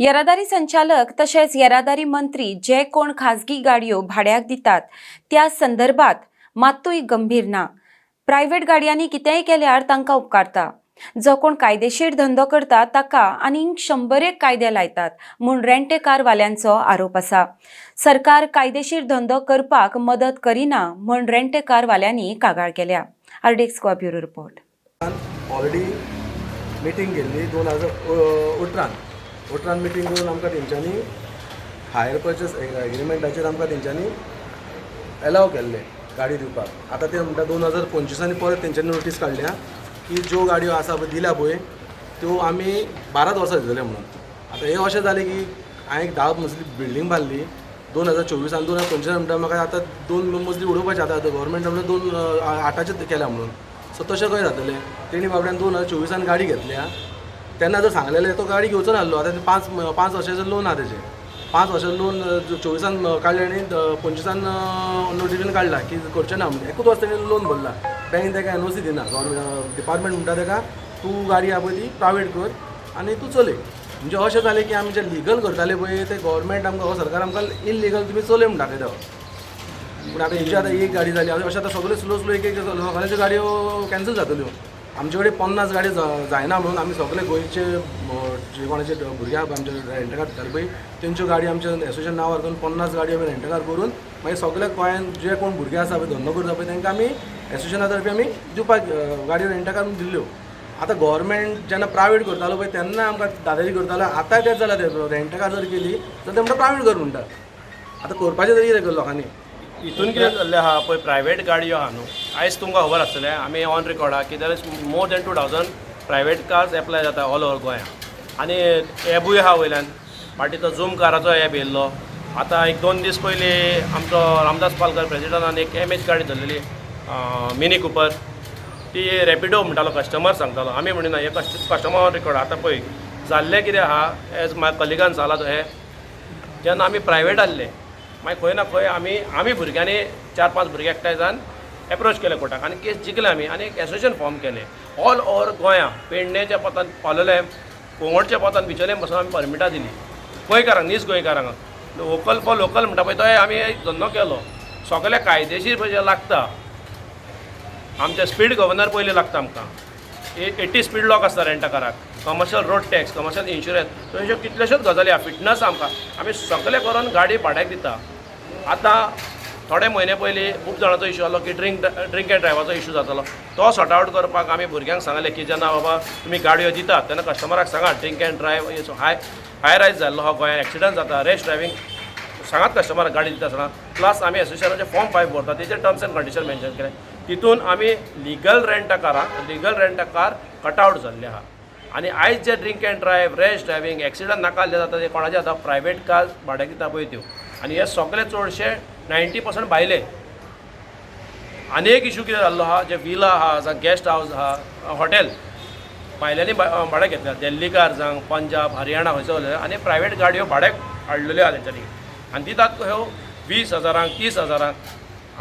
येरादारी संचालक तशेंच येरादारी मंत्री जे कोण खाजगी गाडयो भाड्याक दितात त्या संदर्भात मात्तूय गंभीर ना. प्रायव्हेट गाडयांनी कितेंय केल्यार तांकां उपकारता. जो कोण कायदेशीर धंदो करता ताका आनीक शंबरेक कायदे लायतात म्हूण रेंटेकारवाल्यांचो आरोप आसा. सरकार कायदेशीर धंदो करपाक मदत करिना म्हूण रेंटेकारवाल्यांनी कागाळ केल्या. RDX Goa bureau report. Already meeting केल्ली 2018न. 18न मिटींग करून आमकां तेंच्यांनी हायर पर्चेस एग्रीमेंटाचेर आमकां तेंच्यांनी एलाव केल्ले गाडी दिवपाक. आतां ते म्हणटा, 2025आनी परत तेंच्यांनी नोटीस काडल्या की ज्यो गाडयो आसा पळय, दिल्या पळय, त्यो आमी 12च वर्सां दितले म्हणून. आतां हें अशें जालें की हांवें एक 10 मजली बिल्डींग बांदली 2024आन. 2025 म्हणटा म्हाका आतां दोन मजली उडोवपाची. आतां आतां गव्हर्मेंट म्हणटा दोन आठाचेच केल्या म्हणून. सो तशें कशें जातलें? तेणी बाबड्यान 2024आन गाडी घेतल्या. तेन्ना जर सांगलेलें, तो गाडी घेवचो नासलो. आतां ते 5 वर्साचें लोन आहा तेजें. 5 वर्सां लोन 24आन काडलें आनी 25आन नोटिफिकेशन काडला की करचें ना म्हणून. एकूच वर्स तेणें लोन भरला. बँक तेका एनओसी दिना. गव्हर्मेंट डिपार्टमेंट म्हणटा तेका, तूं गाडी आहा पळय ती प्रायवेट कर आनी तूं चलय. म्हणजे अशें जालें की आमी जे लिगल करताले पळय, ते गव्हर्मेंट आमकां, हो सरकार आमकां इलिगल तुमी चलय म्हूण दाखयता. पूण आतां हेजी आतां एक गाडी जाली, अशें आतां सगळे स्लो स्लो एक एक सगळ्यांच्यो गाडयो कॅन्सल जातल्यो. आमचे कडेन 50 गाडयो जायना म्हणून आमी सगळे गोंयचे जे कोणाचे भुरगे आहा पळय, आमचे रेंटकार दिताले पळय, तेंच्यो गाडयो आमच्या एसोसिएशन नांवार करून 50 गाडयो आमी रेंटकार करून मागीर सगल्या गोंयान जे कोण भुरगे आसा पळय, धंदो करता पळय, तांकां आमी एसोसिएशना तर्फे आमी दिवपाक गाडयो रेंटकार दिल्ल्यो. आतां गव्हर्मेंट जेन्ना प्रायवेट करतालो पळय, तेन्ना आमकां दादागिरी करतालो. आतांय तेंच जालां. ते रेंटकार जर केली तर ते म्हणटा प्रायवेट कर म्हणटा. आतां करपाचें तरी कितें लोकांनी? हितून कितें जाल्लें आहा पळय, प्रायवेट गाडयो आहा न्हू, आयज तुमकां खबर आसतलें, आमी ऑन रिकॉर्ड आहा की there is more than 2000 private cars apply जाता ऑल ओवर गोंया. आनी एबूय आहा वयल्यान, फाटीं तो झूम काराचो एप येयल्लो. आतां एक दोन दीस पयलीं आमचो रामदास पालकर प्रेजिडंटान एक एमएच गाडी धरलेली, मिनी कुपर. ती रॅपिडो म्हणटालो, कस्टमर सांगतालो, आमी म्हणिना हे, कस्टमर ऑन रिकॉर्ड. आतां पळय जाल्लें कितें आहा, एज my कलिगान सांगलां हें, जेन्ना आमी प्रायवेट आहले, मागीर खंय ना खंय आमी आमी भुरग्यांनी, चार पांच भुरगे एकठांय जावन एप्रोच केले कोर्टाक आनी केस जिखले आमी आनी एक एसोसिएशन फॉर्म केलें. ऑल ओवर गोंया, पेडणेच्या पोतान, पालोलें, कोंगोडच्या पोतान, बिचोले पासून आमी परमिटां दिली गोंयकारांक, नीज गोंयकारांक. वोकल फॉर लोकल म्हणटा पळय, तोय आमी एक धंदो केलो. सगळे कायदेशीर पळय लागता. आमचे स्पीड गव्हर्नर पयलीं लागता आमकां. 80 स्पीड लॉक आसता रेंटकाराक, commercial road tax, commercial insurance, थंयच्यो कितल्योश्योच गजाली आहा. फिटनस आमकां, आमी सगळे करून गाडी भाड्याक दिता. आतां थोडे म्हयने पयलीं खूब जाणांचो इशू जालो की ड्रिंक ड्रिंक एंड ड्रायव्हाचो इशू जातालो. तो सॉर्ट आवट करपाक आमी भुरग्यांक सांगलें की जेन्ना बाबा तुमी गाडयो दितात तेन्ना कस्टमराक सांगात, drink and drive high high rise जाल्लो आहा गोंयांत, एक्सिडंट जाता, रॅश ड्रायव्हींग. सांगात कस्टमराक गाडी दिता आसतना. प्लस आमी एसोसिएशनाचे फॉर्म 5 भरता, तेजेर टर्म्स एंड कंडिशन मेन्शन केलें. तितून आमी लिगल रेंट काराक, legal rent car cut out जाल्ले आहा. आनी आयज जे drink and drive, rash driving, accident नाका जाल्ले जाता, ते कोणाचे जाता? प्रायवेट कार भाड्याक दिता पळय त्यो. आनी हे सगळे चडशे 90% भायले. आनी एक इशू कितें जाल्लो आहा, जे विला आहा, जावं गेस्ट हावज आहा, हॉटेल भायल्यांनी भाड्याक घेतल्या, दिल्लीकार जावं पंजाब, हरियाणा खंयसर, आनी प्रायवेट गाडयो भाड्याक हाडलेल्यो आहा तेंच्यांनी आनी दितात ह्यो 20 हजारांक, 30 हजारांक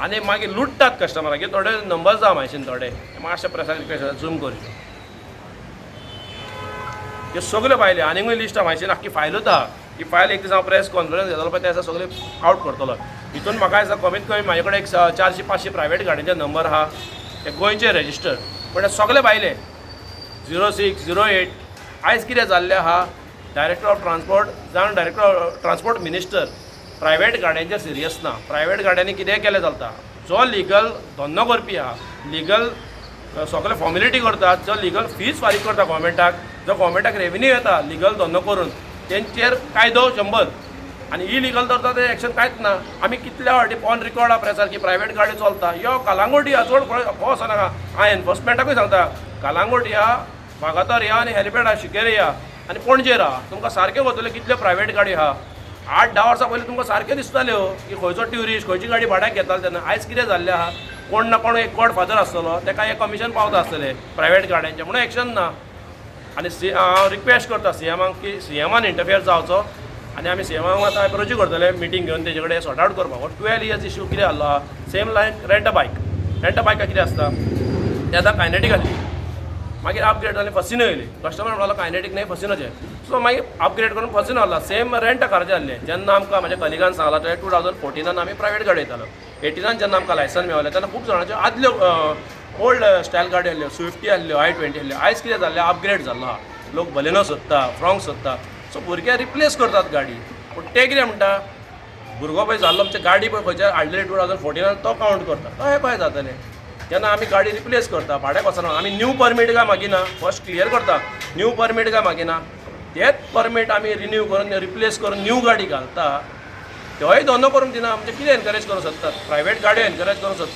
आनी मागीर लुट्टात कस्टमराक. थोडे नंबर्स आहा म्हायशीन, थोडे मातशे प्रेसाक रिक्वेस्ट, झूम करच्यो. ह्यो सगल्यो फायली, आनीकूय लिस्ट आहा म्हायशीन, आख्खी फायलूच आहा. ही फायल एक दीस हांव प्रेस कॉन्फरन्स घेतलो पळय, त्या दिसा सगळे आवट करतलो. हितून म्हाका दिसता कमीत कमी म्हाजे कडेन एक 400 500 प्रायवेट गाडयांचे नंबर आहा, ते गोंयचे रेजिस्टर, पण हे सगळे भायले, 06, 08. आयज कितें जाल्लें आहा, डायरेक्टर ऑफ ट्रान्सपोर्ट जावं director of transport minister private गाडयांचेर सिरियस ना. प्रायवेट गाडयांनी कितेंय केलें चलता. जो लिगल धंदो करपी आहा, लिगल सगळे फॉर्मेलिटी करतात, जो लिगल फीज फारीक करता गव्हर्मेंटाक, जो गव्हर्मेंटाक रेवेन्यू येता लिगल धंदो करून, तेंचेर कायदो 100 आनी इलिगल धरता ते एक्शन कांयच ना. आमी कितल्या फावटी ऑन रिकॉर्ड आहा प्रेसार की प्रायवेट गाडी चलता. यो कलांगूट या, चड खंय वचनाका. हांव एनफोर्समेंटाकूय सांगता, कलांगूट या, वागातोर या आनी हेलिपॅड शिकेरी या आनी पणजे राहा, तुमकां सारकें वतलें कितल्यो प्रायवेट गाडी आहा. 8-10 वर्सां पयलीं तुमकां सारकें दिसताल्यो की खंयचो ट्युरिस्ट खंयची गाडी भाड्याक घेतालो तेन्ना. आयज कितें जाल्लें आहा, कोण ना कोण एक गॉड फादर आसतलो, ताका एक कमिशन पावता आसतलें प्रायवेट गाडयांचें, म्हणून एक्शन ना. आनी सी हांव रिक्वेस्ट करता सीएमाक की सीएमान इंटरफियर जावचो आनी आमी सीएमाक आतां एप्रोचूय करतले, मिटींग घेवन तेजे कडेन सॉर्ट आवट करपाक. हो 12 इयर्स इशू कितें जाल्लो आहा. Same line rent a bike. Rent a बायका कितें आसता, ते आतां कायनेटीक आसली. मागीर अपग्रेड जालें, फसिनो येयली. कस्टमर म्हणलो कायनेटीक न्ही, फसिनोचें. सो मागीर अपग्रेड करून फसिनो हाडला. सेम रेंट काराचें आहलें. जेन्ना आमकां म्हाज्या कलिगान सांगलां, ते 2014नान आमी प्रायवेट गाडी येतालो. 18नान जेन्ना आमकां लायसन मेवलें तेन्ना खूब जाणाच्यो आदल्यो ओल्ड स्टायल गाडी आहल्यो, स्विफ्टी आहल्यो, i20 आहल्यो. आयज कितें जाल्लें, अपग्रेड जाल्लो आहा. लोक बलेनो सोदता, फ्रॉंक सोदता. सो भुरगे रिप्लेस करतात गाडी. पूण ते कितें म्हणटा, भुरगो पळय जाल्लो आमच्या गाडी पळय खंयच्या हाडलेली 2014नान, तो कावंट करता. तो कशें जातलें जेन्ना आमी गाडी रिप्लेस करता, भाड्याक वचना. आमी न्यू परमीट काय मागिना, फर्स्ट क्लियर करता. न्यू परमीट काय मागिना, तेच परमीट आमी रिन्यू करून रिप्लेस करून न्यू गाडी घालता. तोय धंदो करूंक दिना. म्हणजे कितें एनकरेज करूंक सोदतात? प्रायवेट गाडयो एनकरेज करूंक सोदतात?